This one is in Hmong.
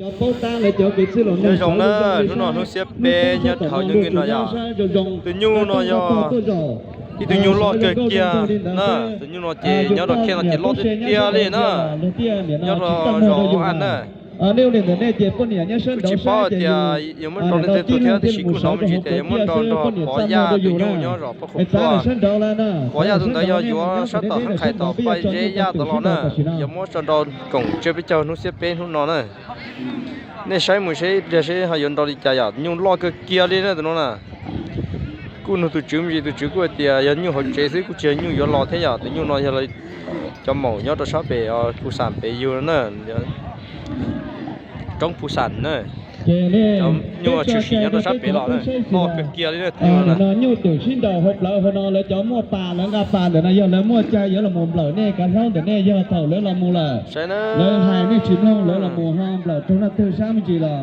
Nyob zoo na, hnub no hnub xiab peb nyob dhau nyob nqi no yog tus nyuj no yog ib tug nyuj loj kawg kiag na. Tus nyuj no ces nyob rau khej no ces loj tiag tiag li na, nyob rau zos Hauv Aj na. Kuj tsis paub tias yuav muab nrau leej twg tua thiab, tiam sis kuj hnov me ntsis tias yuav muab nrau nrog Pov Yaj tus nyuj nyob zos Paj Khuam Tuaj. Pov Yaj tus ntawd yog yuav sab tom Hab Qhais tom Paj Zeb Yaj tod los na, yuav muab tso nrau koom tsiab peb caug hnub xiab peb hnub no na. Nej saib mus seb ib pliag seb ho yuav nrau li cas yom, nyuj loj kawg kiag li na tus no na. Kuj nug tus tswv me ntsis, tus tswv kuj hais tias yog nyuj hauv tsev xwb, kuj tsis yog nyuj yuav los thiab yom. Tus nyuj no yog cov maum nyob rau sab pem Phu Xam pem yug na, roob Phu Xam na. Cov nyuj tshwm sim nyob rau sab pem los na, loj kawg kiag li na tus nyuj no. Nyuj twm sib nraus hauv plawv hauv no, lawv cov muaj pas lawv nqa pas ntawm no, yog lawv muaj cai yuav los mus nplawm nej kav hlaub ntawm nej, yog thaum lawv los mus lawm, lawv hais nej tsis mloog, lawv los mus ho nplawm raug naj twg sab me ntsis los